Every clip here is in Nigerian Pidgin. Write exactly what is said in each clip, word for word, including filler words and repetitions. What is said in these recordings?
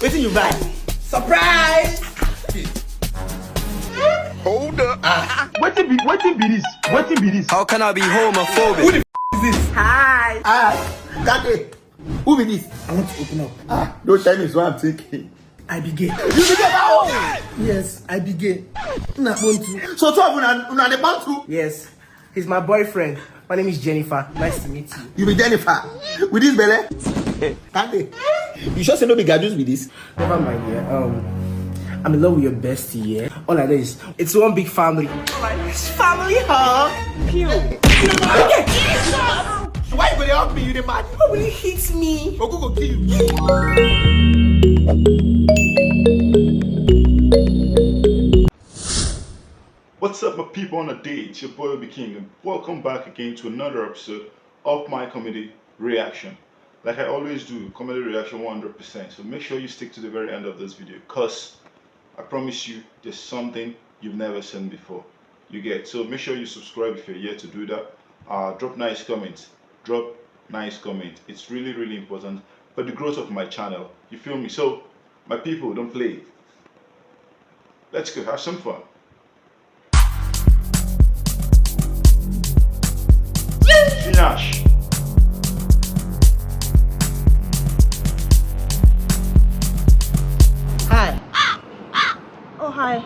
Wetin you buy? Surprise! Hold up. Ah, wetin be, wetin be this? Wetin be this? How can I be homophobic? Who the f- is this? Hi. Hi. Kade. Who be this? I want to open up. Ah, don't tell me so I'm thinking. I be gay. You be gay? Oh! Yes, I be gay. Na Bantu. So two of una, una dey Bantu? Yes. He's my boyfriend. My name is Jennifer. Nice to meet you. You be Jennifer? With this belle? Kande. You sure say no be Gajus with this? Never mind, yeah. Um, I'm in love with your bestie, yeah. All I know is it's one big family. Family hug. Pew. Why you go dey hug me? You dey mad? Why will you hit me? Ogu go kill you. What's up, my people on a day? It's your boy Obi King, and welcome back again to another episode of my comedy reaction. Like I always do, comedy reaction one hundred percent. So make sure you stick to the very end of this video, cause I promise you, there's something you've never seen before. You get? So make sure you subscribe if you're yet to do that. Uh, drop nice comments. Drop nice comment. It's really, really important for the growth of my channel. You feel me? So, my people, don't play. Let's go have some fun. Finish. Hi. Oh, hi.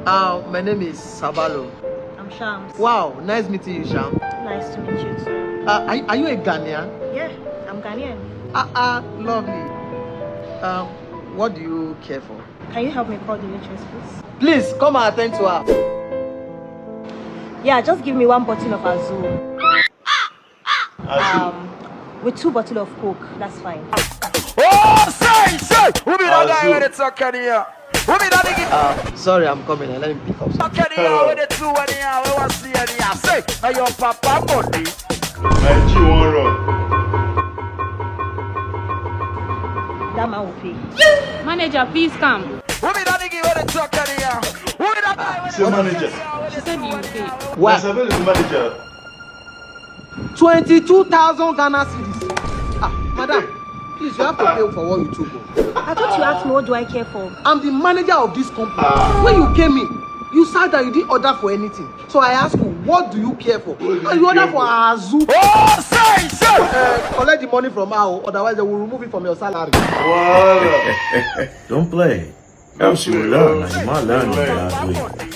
Uh, my name is Sabalo. I'm Shams. Wow, nice meeting you, Sham. Nice to meet you too. Uh, are, are you a Ghanaian? Yeah, I'm Ghanaian. Ah, ah, lovely. Um, what do you care for? Can you help me call the waitress, please? Please, come and attend to her. Yeah, just give me one bottle of Azul. Azul. Um, with two bottle of Coke, that's fine. Oh, say, say, who be that guy Azul. With the talk here? Who be that nigga? Uh, sorry, I'm coming. Let me pick up something. Talk here, with the two and here, we want see here. Say, are your papa money? My G one run. That man will pay. Manager, please come. Who be that nigga with the talk here? Who be that guy with the Say manager. She said you will pay. What? That's a very good manager. Twenty-two thousand Ghana cedis. Ah, madam, please, you have to pay for what you took. Oh. I thought you asked me, what do I care for? I'm the manager of this company. When you came in, you said that you didn't order for anything. So I ask you, what do you care for? And you order for Azu. Oh, say, say! Uh, collect the money from her, otherwise they will remove it from your salary. Wow. Don't play. Helps you learn, and you might learn the hard way.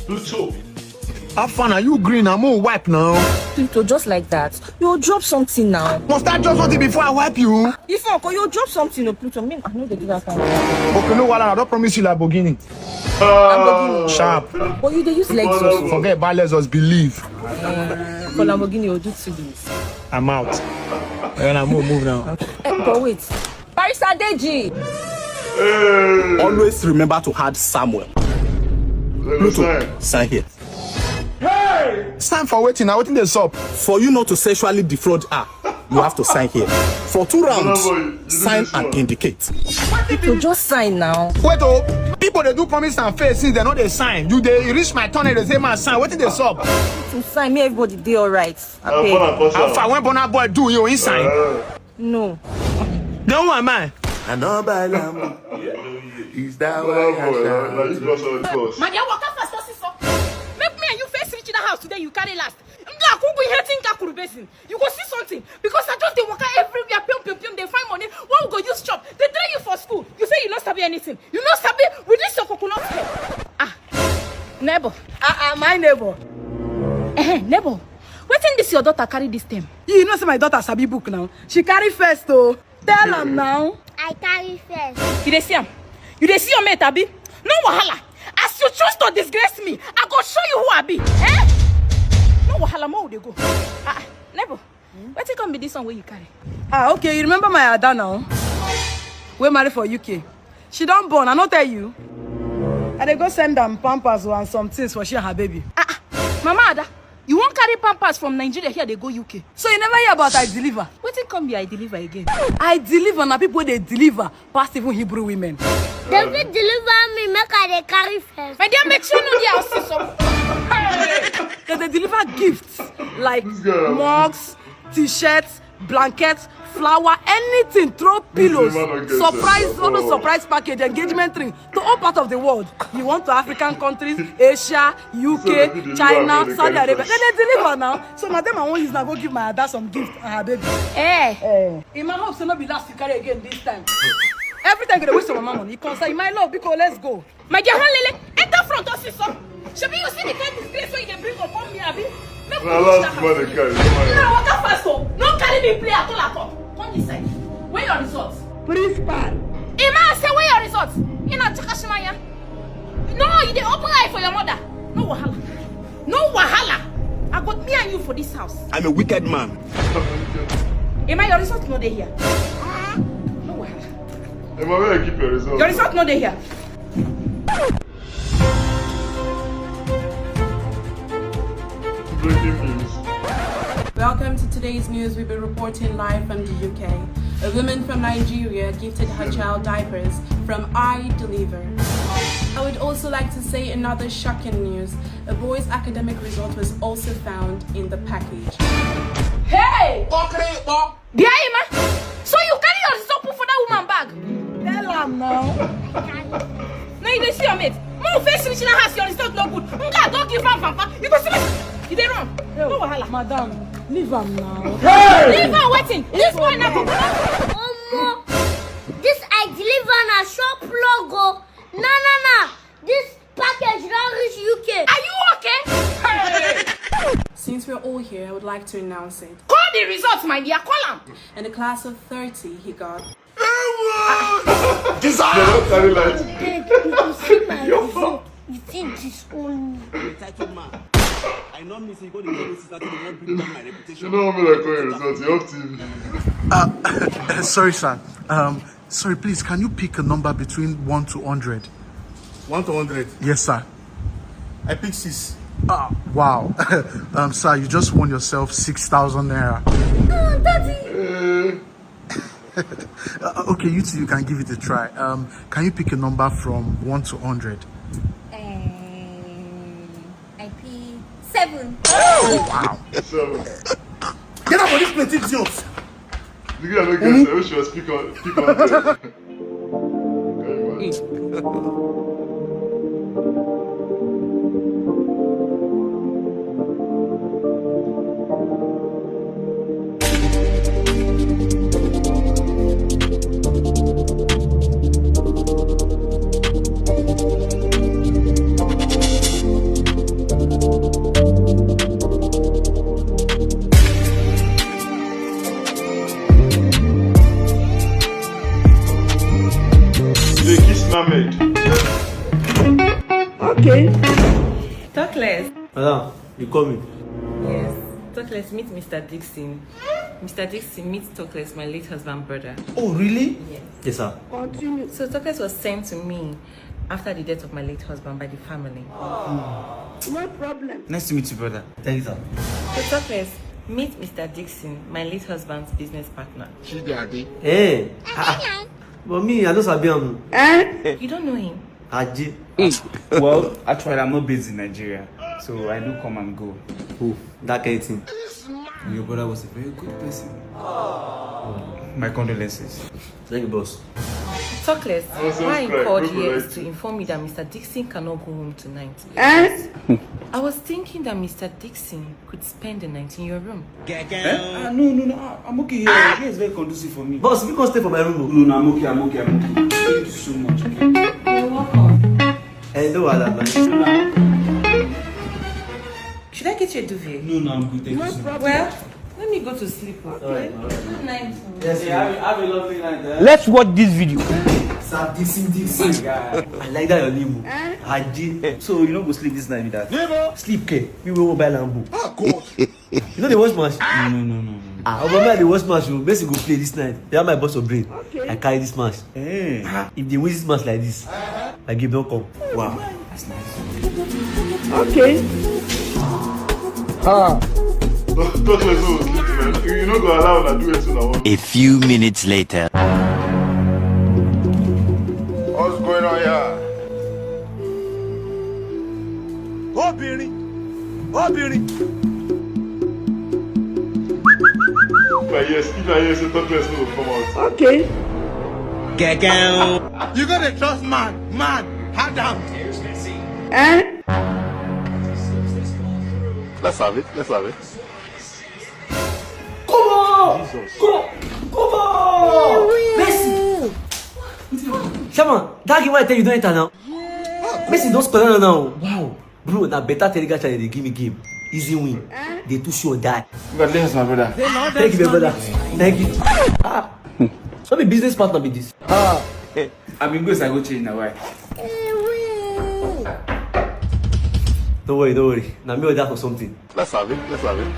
Pluto. How far are you green? I'm gonna wipe now. Pluto, just like that. You drop something now. Must I drop something before I wipe you? If uncle, you drop something, no, Pluto. Me, I know they do that kind of thing. Okay, no, Wala, I don't promise you Lamborghini. Lamborghini. Sharp. But you dey use Lexus. Forget about Lexus, believe. Uh, for Lamborghini, you do two days. I'm out. And I'm gonna move now. Eh, but wait. Barrister Deji. Always remember to add Samuel. Pluto, sign here. Hey! Sign for wetin? Na wetin dey sup? For you not to sexually defraud her, you have to sign here. For two rounds, sign and indicate. Pluto, just sign now. Wait, oh, people dey do promise and faith since they no dey sign. You dey reach my turn, they say, "Man, sign." Wetin dey sup? To sign, me everybody dey alright. Abeg. How far when Burna Boy do you inside? No. Then who am I? I no buy Lambo. Is that why I shout? My dear, waka fast, no see so. Make me and you first reach that house today, you carry last. Nga kuku ihe tinka kuru basin. You go see something because I just dey waka everywhere, pium pium pium, dey find money. What we go use chop? They train you for school. You say you no sabi anything. You no sabi with this your coconut hair. Ah, neighbor. Ah, ah, my neighbor. Eh, neighbor. Wetin this your daughter carry this time? You know say my daughter sabi book now. She carry first o. Tell am now. I carry first. You dey see am? You dey see your mate, abi? No wahala. As you choose to disgrace me, I go show you who I be. Eh? No wahala, mo dey go. Ah, ah, neighbor. Wetin come be this one wey you carry? Ah, okay. You remember my Ada now? We marry for U K. She don born, I no tell you. I dey go send am pampers and some things for she and her baby. Ah, ah, Mama Ada, you wan carry pampers from Nigeria here dey go U K? So you never hear about I deliver? Wetin come be I deliver again? I deliver na people wey dey deliver pass even Hebrew women. Dem fit deliver me make I dey carry first. My dear, make sure no dey house so. Dem dey deliver gifts like mugs, t-shirts, blankets, Flower, anything, throw pillows, surprise, all those surprise package, engagement ring to all part of the world. You want to African countries, Asia, U K, China, Saudi Arabia. Then they deliver now. So now them I won't use now go give my dad some gift and her baby. Eh. Eh. In my hope, so not be last you carry again this time. Every time you waste your mama money, you concern my love because let's go. My dear Hanlele, enter front office, sir. Shebi you see the kind disgrace wey you dey bring upon me, abi? Make we reach that house. Na last man dey carry. Una waka fast o. No carry me play at all at all. Come this side. Where your result? Principal. Emma say where your result? Ina chakashimanya. No, you dey open eye for your mother. No wahala. No wahala. I got me and you for this house. I'm a wicked man. Emma, your result no dey here. No wahala. Emma, where I keep your result? Your result no dey here. Breaking news. Welcome to today's news. We'll be reporting live from the U K. A woman from Nigeria gifted her child diapers from I Deliver. I would also like to say another shocking news. A boy's academic result was also found in the package. Hey! Bia Emma, so you carry your result put for that woman bag? Tell am now. Now you dey see your mate. Move face reach na house, your result no good. Nka don give am papa. You go see me. You dey run. No wahala. Madam, leave am now. Leave am wetin? This one na. Omo, this I Deliver na shop logo. Na na na. This package don reach U K. Are you okay? Since we're all here, I would like to announce it. Call the results, my dear. Call am. In the class of thirty, he got. Jesus! They don't carry light. Abeg, you go see my result. You think this only? Entitled man. I know me say you go dey tell me sister to dey help bring down my reputation. You know me like your result. You have T V. Uh, sorry, sir. Um, sorry, please, can you pick a number between one to hundred? One to hundred? Yes, sir. I pick six. Ah, wow. Um, sir, you just won yourself six thousand naira. Oh, Daddy! Uh, okay, you two, you can give it a try. Um, can you pick a number from one to hundred? Um, I pick seven. Oh, wow. Seven. Get out of this place, idiot! The girl no get sense. She was pick on, pick on. Can you imagine? You dey kiss mermaid. Okay. Talk less. Madam, you call me? Yes. Talk less, meet Mister Dixon. Mister Dixon, meet Talk less, my late husband brother. Oh, really? Yes. Yes, sir. Continue. So Talk less was sent to me after the death of my late husband by the family. No problem. Nice to meet you, brother. Thank you, sir. So Talk less, meet Mister Dixon, my late husband's business partner. Chibiade. Hey. Ah, ah. But me, I don't sabi am. Eh? You don't know him? Aje. Well, actually, I'm not based in Nigeria, so I do come and go. Oh, that kind of thing. Your brother was a very good person. My condolences. Thank you, boss. Talk less, why I called here is to inform you that Mister Dixon cannot go home tonight. Eh? I was thinking that Mister Dixon could spend the night in your room. Eh? Ah, no, no, no. Ah, I'm okay here. Here is very conducive for me. Boss, you can stay for my room. No, no, I'm okay, I'm okay, I'm okay. Thank you so much, okay? You're welcome. Eh, no wahala, man. Should I get you a duvet? No, no, I'm good. Thank you so much. Well, let me go to sleep. All right, all right. Good night. Yes, yeah, have a, have a lovely night. Eh? Let's watch this video. Sir Dixon, Dixon. My guy. I like that your name. Eh? Aje. So you no go sleep this night with that? Never. Sleep, ke? We will buy Lambo. Ah, God. You know they watch match? No, no, no, no, no. Ah, but me, they watch match. Oh, Messi go play this night. They are my boss of brain. Okay. I carry this match. Eh. Ah, if they win this match like this, my game don't come. Wow, that's nice. Okay. Ah. Talk like so. You no go allow una do it to una. A few minutes later. What's going on here? Obìnrin, obìnrin. Yes, if I hear say talk less, no go come out. Okay. You gotta trust man. Man, calm down. Eh? Let's have it. Let's have it. Come on! Come on! Come on! Mercy! Shaman, that game I tell you don't enter now. Mercy don't score now. Wow. Bro, na better Telegram channel dey give me game. Easy win. They too sure die. Congratulations, my brother. Thank you, my brother. Thank you. Ah. No be business partner be this. Ah. I been go, so I go change now. Why? Don't worry, don't worry. Now me order for something. Let's have it. Let's have it.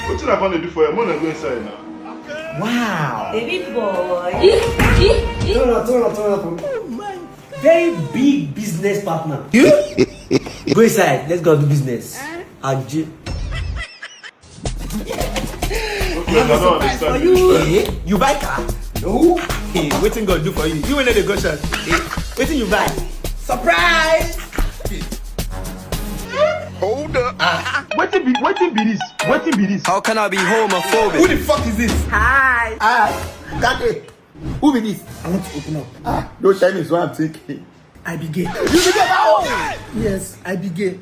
What should I want to do for you? I'm gonna go inside now. Wow. Baby boy. Turn on, turn on, turn on. Very big business partner. Go inside. Let's go do business. Aji. Okay, I don't understand. Eh? You buy car? No. Hey, wetin God do for you? You wey no dey go church. Eh? Wetin you buy? Surprise! Hold up. Ah, wetin be wetin be this? Wetin be this? How can I be homophobic? Who the fuck is this? Hi. Ah, that day. Who be this? I want to open up. Ah, don't tell me so I'm thinking. I be gay. You be gay? Oh! Yes, I be gay.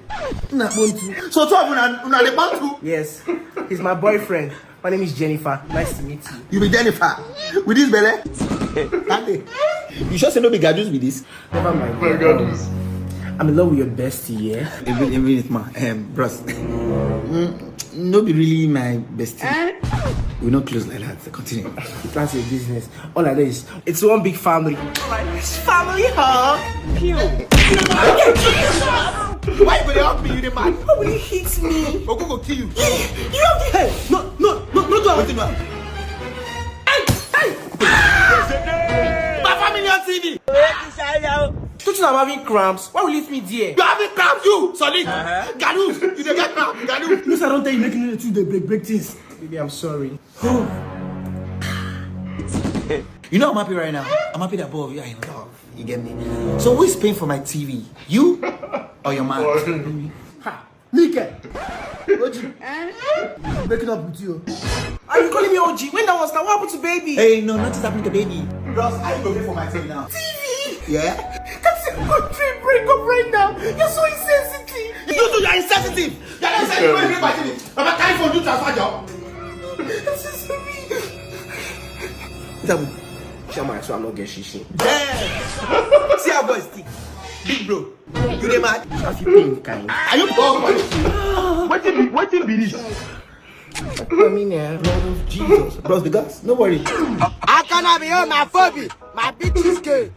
Una born too. So two of una una dey born too? Yes. He's my boyfriend. My name is Jennifer. Nice to meet you. You be Jennifer. With this belly? That day. You sure say no be gadus with this? Never mind. My God, this. I'm in love with your bestie, yeah? Even even if my um bros. Mm, no be really my bestie. We no close like that. Continue. That's your business. All I know is it's one big family. Family hug. Pew. Why you gonna hug me? You the man. How will you hit me? Ogo go kill you. You have the hey, no, no, no, no, no. Wetin do I? Hey, hey. My family on T V. Don't you know I'm having cramps? Why will you leave me there? You're having cramps, you, solid. Uh-huh. Gadus, you dey get cramp, Gadus. Because I don't tell you, make you know the truth, they break, break things. Baby, I'm sorry. You know I'm happy right now. I'm happy that both of you are in love. You get me? So who is paying for my T V? You or your man? Ha! Mike! Oji! Breaking up with you. Are you calling me O G? When that was now, what happened to baby? Hey, no, nothing's happening to baby. Bros, how you go pay for my T V now? T V? Yeah? That's a country break up right now. You're so insensitive. You too, you're insensitive. You're not insensitive. Why you pay my T V? Baba, carry phone, do transfer job. I'm so sorry. What's up? Shama, so I'm not getting shishi. Damn! See how boys stick. Big bro. You dey mad? I feel pain, kind. Are you poor? Wetin be wetin be this? I mean, uh, Lord of Jesus. Bros, the gas. No worry. How can I be homophobic? My bitch is gay.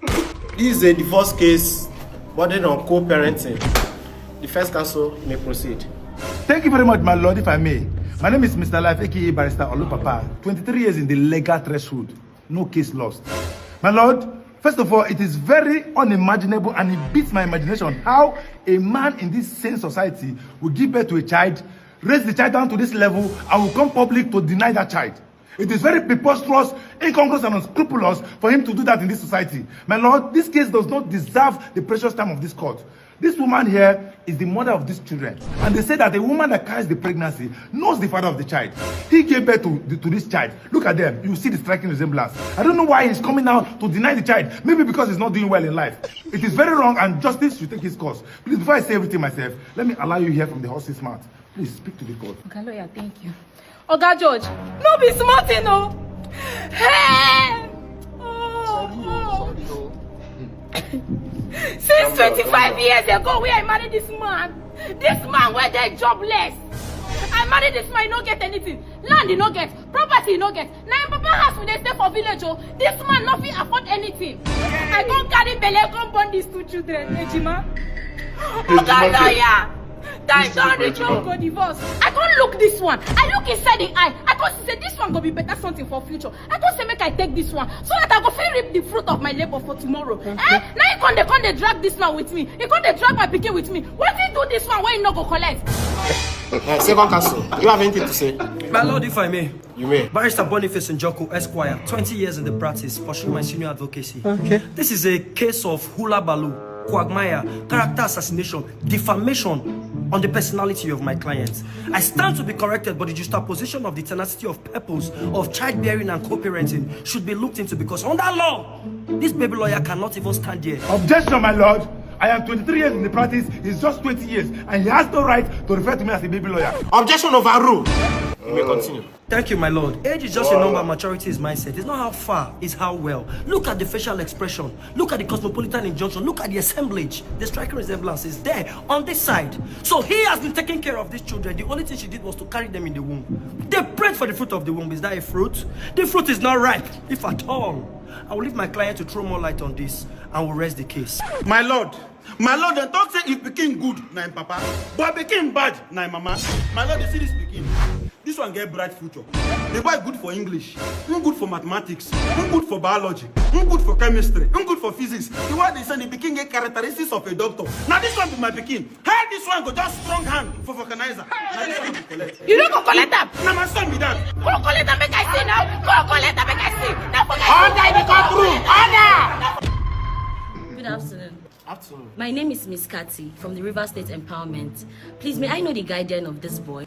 This is a divorce case bordering on co-parenting. The first counsel may proceed. Thank you very much, my lord. If I may, my name is Mister Life, A K A Barrister Olupapa. Twenty-three years in the legal threshold. No case lost. My lord, first of all, it is very unimaginable and it beats my imagination how a man in this sane society will give birth to a child, raise the child down to this level, and will come public to deny that child. It is very preposterous, incongruous, and unscrupulous for him to do that in this society. My lord, this case does not deserve the precious time of this court. This woman here is the mother of these children, and they say that a woman that carries the pregnancy knows the father of the child. He gave birth to, the, to this child. Look at them. You see the striking resemblance. I don't know why he's coming out to deny the child. Maybe because he's not doing well in life. It is very wrong, and justice should take his course. Please, before I say everything myself, let me allow you hear from the horse's mouth. Please speak to the court. Oga lawyer, thank you. Oga George, no be small thing o. Hey! Oh, oh. Since twenty-five years ago, where I married this man, this man where they jobless. I married this man, he no get anything. Land he no get, property he no get. Na him papa house we dey stay for village o. This man no fit afford anything. I come carry belle come born these two children, Ejima. Oga lawyer, time don reach make we go divorce. I come look this one. I look inside the eye. I come see say this one go be better something for future. I come say make I take this one so that I go fit reap the fruit of my labor for tomorrow. Eh? Now you come dey come dey drag this one with me. You come dey drag my pikin with me. Wetin do this one wey you no go collect? Uh, second counsel, do you have anything to say? My lord, if I may. You may. Barrister Boniface Njoko, Esquire, twenty years in the practice, pursuing my senior advocacy. Okay. This is a case of hula baloo, quagmire, character assassination, defamation, on the personality of my client. I stand to be corrected, but the juxtaposition of the tenacity of purpose, of childbearing and co-parenting should be looked into, because under law, this baby lawyer cannot even stand here. Objection, my lord. I am twenty-three years in the practice, he's just twenty years, and he has no right to refer to me as a baby lawyer. Objection overruled. You may continue. Thank you, my lord. Age is just a number, maturity is mindset. It's not how far, it's how well. Look at the facial expression. Look at the cosmopolitan injunction. Look at the assemblage. The striking resemblance is there on this side. So he has been taking care of these children. The only thing she did was to carry them in the womb. They prayed for the fruit of the womb. Is that a fruit? The fruit is not ripe, if at all. I will leave my client to throw more light on this and will rest the case. My lord, my lord, dem talk say if pikin good, na im papa, but pikin bad, na im mama. My lord, you see this pikin? This one get bright future. The boy good for English, him good for mathematics, him good for biology, him good for chemistry, him good for physics. The one dey send the pikin get characteristics of a doctor. Na this one be my pikin. Hey, this one go just strong hand for vulcanizer. Na this one go collect. You no go collect am. Na my son be that. Go collect am make I see now. Go collect am make I see. Now forget. Order in the courtroom. Order. Good afternoon. Afternoon. My name is Miss Cathy from the River State Empowerment. Please, may I know the guardian of this boy?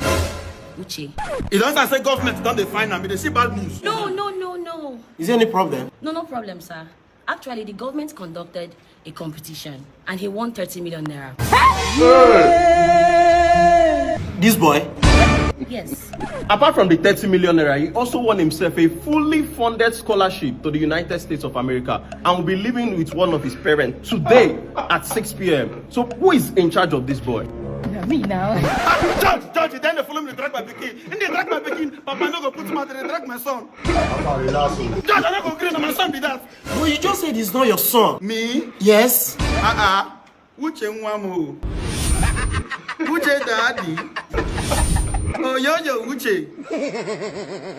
Uche. E don start say government don dey find am, e dey see bad news. No, no, no, no. Is there any problem? No, no problem, sir. Actually, the government conducted a competition and he won thirty million naira. This boy? Yes. Apart from the thirty million naira, he also won himself a fully funded scholarship to the United States of America and will be living with one of his parents today at six p.m. So who is in charge of this boy? Na me now. Judge, judge, then they follow me, drag my pikin. And they drag my pikin. Papa no go put mouth, they drag my son. Papa, relax o. Judge, I no go gree, na my son be that. But you just said it's not your son. Me? Yes. Uh-uh. Uche nwa m o. Uche daddy. Oh, yo, yo, Uche.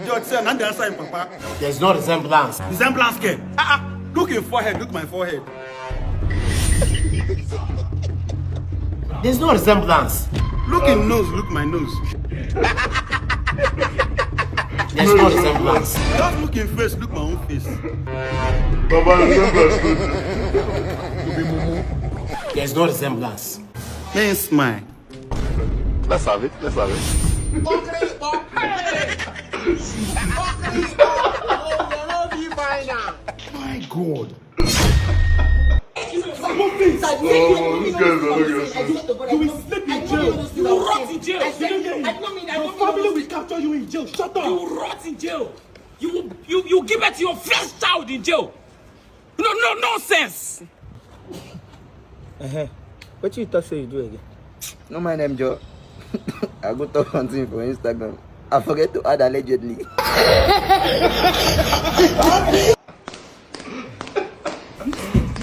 Judge say, na the answer him papa. There's no resemblance. Resemblance ke? Uh-uh. Look him forehead, look my forehead. There's no resemblance. Look him nose, look my nose. There's no resemblance. Just look him face, look my own face. Baba, resemblance no dey. There's no resemblance. May him smile. Let's have it. Let's have it. My God. Sir, you Oh, this guy is a lucky. You will sleep in jail. You will rot in jail. I said, I did not mean, I Your don't mean family will capture you in jail. Shut up. You will rot in jail. You will, you, you give birth to your first child in jail. No, no nonsense. Uh-huh. What you talk say you do again? No mind them, Joe. I go talk something for Instagram. I forget to add allegedly.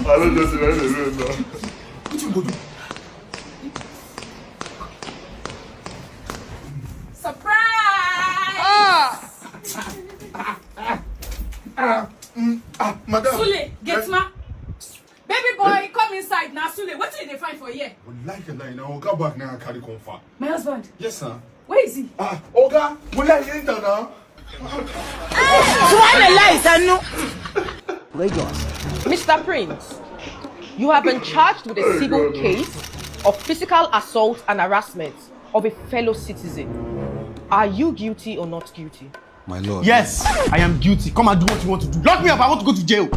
Allegedly, I don't know. What you go do? Surprise! Ah! Ah, mm, ah, madam. Sule, get ma. Baby boy, come inside now. Sule, what did they find for here? Wallahi, wallahi, now Oga bag now I carry come far. My husband? Yes, sir. Where is he? Ah, Oga, wallahi, enter now. Subhanallah, Sanu. Lagos. Mister Prince, you have been charged with a civil case of physical assault and harassment of a fellow citizen. Are you guilty or not guilty? My lord. Yes, I am guilty. Come and do what you want to do. Lock me up. I want to go to jail.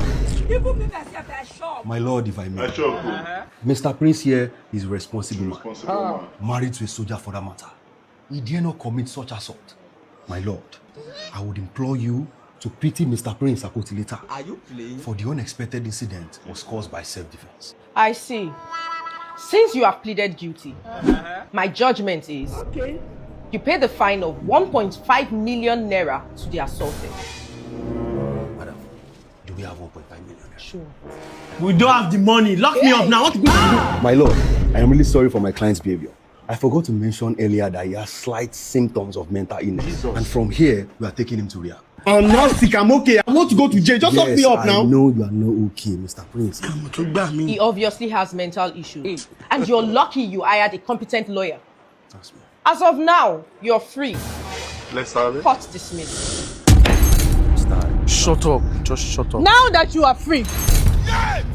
Even me myself, I shock. My lord, if I may. I shock. Mister Prince here is responsible. Responsible man. Married to a soldier for that matter. He dare not commit such assault. My lord, I would implore you to pity Mister Prince Akotileta. Are you playing? For the unexpected incident was caused by self-defense. I see. Since you have pleaded guilty, my judgment is you pay the fine of one point five million naira to the assaulted. Madam, do we have one point five million naira? Sure. We don't have the money. Lock me up now. What we do? My lord, I am really sorry for my client's behavior. I forgot to mention earlier that he has slight symptoms of mental illness. Jesus. And from here, we are taking him to rehab. I'm not sick. I'm okay. I want to go to jail. Just lock me up now. Yes, I know you are not okay, Mister Prince. He obviously has mental issues. And you're lucky you hired a competent lawyer. That's me. As of now, you're free. Let's have it. Court dismissed. Shut up. Just shut up. Now that you are free. Help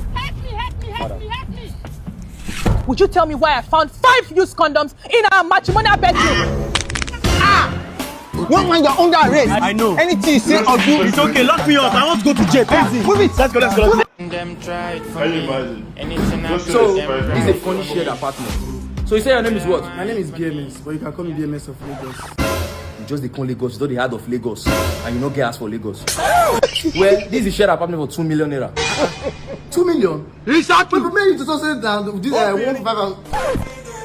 me, help me, help me, help me. Would you tell me why I found five used condoms in our matrimonial bedroom? One man, you're under arrest. I know. Anything you say or do. It's okay, lock me up. I want to go to jail. Please. Move it. Let's go, let's go, let's go. Them tried for Can you me. Imagine? Anything I Just do, so them it's a tried funny for shared me. Apartment. So you say your name is what? My name is B M S, but you can call me B M S of Lagos. You just dey come Lagos, you don dey hard of Lagos, and you no get house for Lagos. Well, this is shared apartment for two million naira. Two million? Richard, we made it to success than this uh, one five.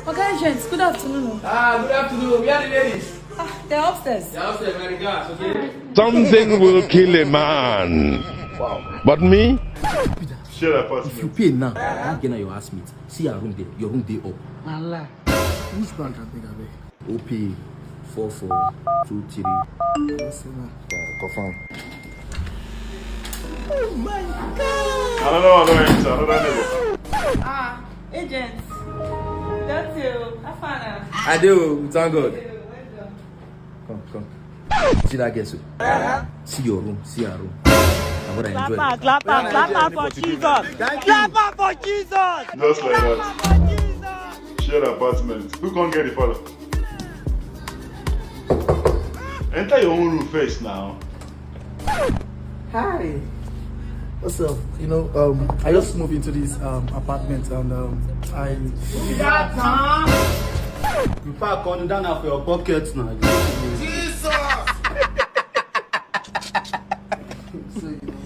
Oga agents, good afternoon. Ah, good afternoon. Where are the ladies? Ah, they're upstairs. They're upstairs, my regards, okay? Something will kill a man. But me, Share apartment. If you pay now, that girl na your housemate. See your room there. Your room dey up. Na lie. Which bank I beg, I beg? Opay four four two three. Confirm. Oh my God. Another one don enter, another neighbor. Ah, agents. That's you. Have fun. I do, thank God. Well done. Come, come. See that girl so? See your room, see her room. Na what I enjoy. Clap her, clap her, clap her for Jesus. Clap her for Jesus. Just like that. Clap her for Jesus. Share apartment. Who can't get the father? Enter your own room first now. Hi. What's up? You know, um, I just moved into this um, apartment and um, I. You pack on down for your pocket now. Jesus! So, you know,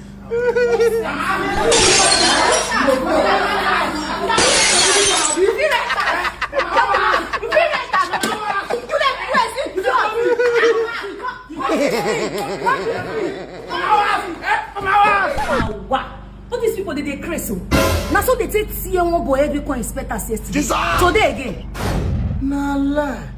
Awa! All these people dey dey craze o. Na so dey take tear one boy head wey come inspect us yesterday. Today again. Na lie.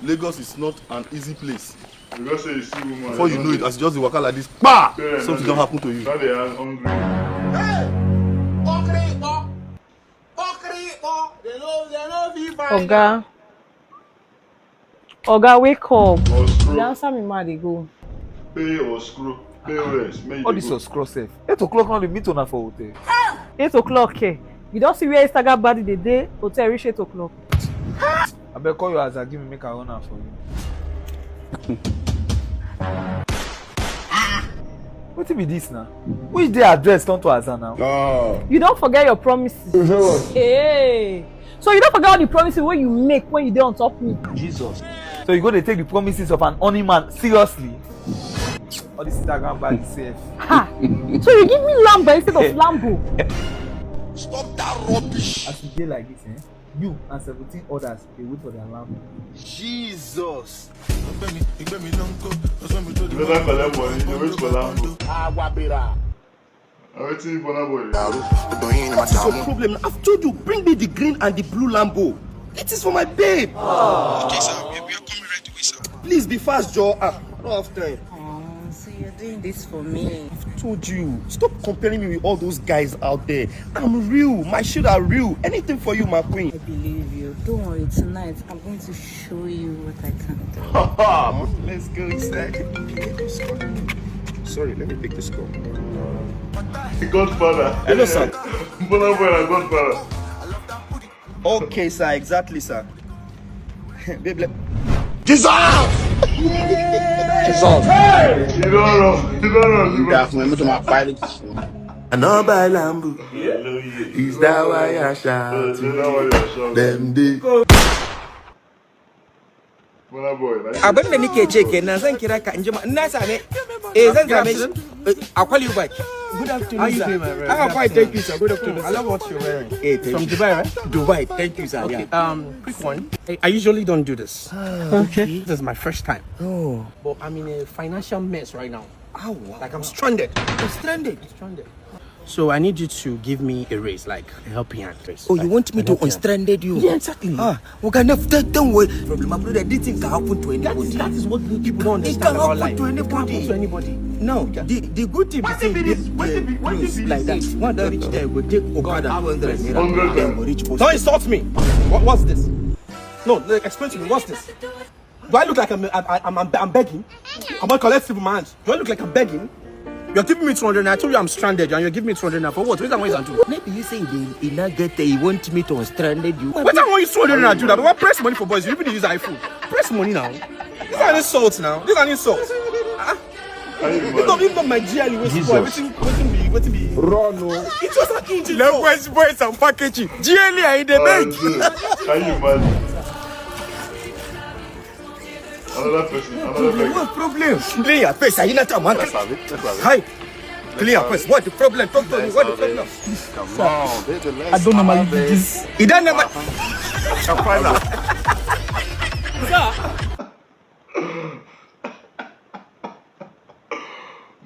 Lagos is not an easy place. You just say you see woman. Before you know it, as you just dey waka like this, kpa! Something don happen to you. Now they are hungry. Oga. Oga, wake up. Or scroll. The answer me mad dey go. Pay or scroll. Pay or rest. Make All you this go. Or scroll sef. Eight o'clock now, they meet una for hotel. Eight o'clock, eh? You don see where Instagram body dey dey hotel reach eight o'clock. I beg call your aza give me make I run am for you. Wetin be this now? Which day address turn to aza now? You don forget your promises. Hey. So you don forget all the promises wey you make when you dey on top me. Jesus. So you go dey take the promises of an honey man seriously? All this Instagram body sef. Ha! So you give me Lambo instead of Lambo. Stop that rubbish. As you dey like this, eh? You and seventeen others dey wait for their Lambo. Jesus. You never collect money, you wait for Lambo. Awabira. Wetin Burna Boy? What is your problem? I've told you, bring me the green and the blue Lambo. It is for my babe. Okay, sir. We, we are coming right away, sir. Please be fast, Joe. Ah, I don't have time. Oh, so you're doing this for me. I've told you, stop comparing me with all those guys out there. I'm real. My shit are real. Anything for you, my queen. I believe you. Don't worry, tonight I'm going to show you what I can do. Let's go inside. Sorry, let me pick this call. The Godfather. Hello, sir. Burna Boy na Godfather. Okay, sir. Exactly, sir. Babe, let... Jesus! Jesus! You don't know. You don't know. Ìgbà fún ẹ, mo tún máa parí. I no buy Lambo. Is that why I shout? Dem dey. Burna Boy, like Abin da nake ce kenan, zan kira ka in ji ma, in na same, eh, zan same shi. Eh, I'll call you back. Good afternoon, sir. How you doing, my brother? I'm fine, thank you, sir. Good afternoon, sir. I love what you're wearing. Hey, thank you. From Dubai, right? Dubai, thank you, sir. Okay, yeah. Um, quick one. I, I usually don't do this. Okay. This is my first time. Oh. But I'm in a financial mess right now. Oh, wow. Like, I'm stranded. You're stranded. I'm stranded. So I need you to give me a raise, like a helping hand, please. Oh, you want me to unstranded you? Yeah, exactly. Ah, Oga, no, don't, don't worry. Problem, my brother, this thing can happen to anybody. That is, that is what people don't understand about life. It can happen to anybody. It can happen to anybody. No, the, the good thing is this, like that. One that reach there, go take Okada two hundred naira. Then go reach post. Don't insult me. What, what's this? No, like, explain to me. What's this? Do I look like I'm, I'm, I'm, I'm begging? I'm not collecting my hand. Do I look like I'm begging? You're giving me two hundred naira. I told you I'm stranded, and you're giving me two hundred naira for what? What am I do? Maybe you say they, he not get there. He want me to stranded you. What am I use two hundred naira do that? But press money for boys. You even use iPhone. Press money now. This is an insult now. This is an insult. Ah. If not, if not my G L E wey spoil, wetin wetin be wetin be? Run o. It was an insult. Language boys and packaging. G L E I dey beg. Can you imagine? Another person, another person. What problem? Clean your face. Are you not a man? Let's have it. Let's have it. Hi. Clean your face. What the problem? Talk to me. What the problem? Come on, baby, let's I don't normally have do it. This. He don't never. Kampala.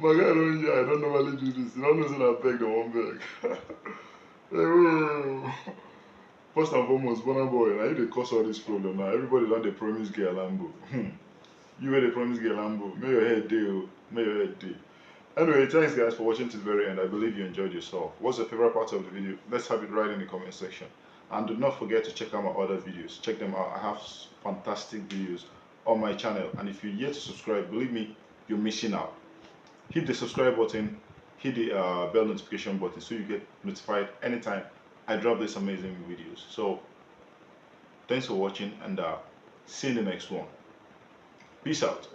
My guy don't hear, I don't normally do this. You don't know say I beg the one beg. Hey, whoa. First and foremost, Burna Boy, now you dey cause all this problem now. Everybody don dey promise girl Lambo. Hmm. You wey dey promise girl Lambo, may your head dey o, may your head dey. Anyway, thanks guys for watching to the very end. I believe you enjoyed yourself. What's your favorite part of the video? Let's have it right in the comment section. And do not forget to check out my other videos. Check them out. I have s- fantastic videos on my channel. And if you're yet to subscribe, believe me, you're missing out. Hit the subscribe button, hit the uh, bell notification button so you get notified anytime I drop these amazing videos. So thanks for watching and uh, see you in the next one. Peace out.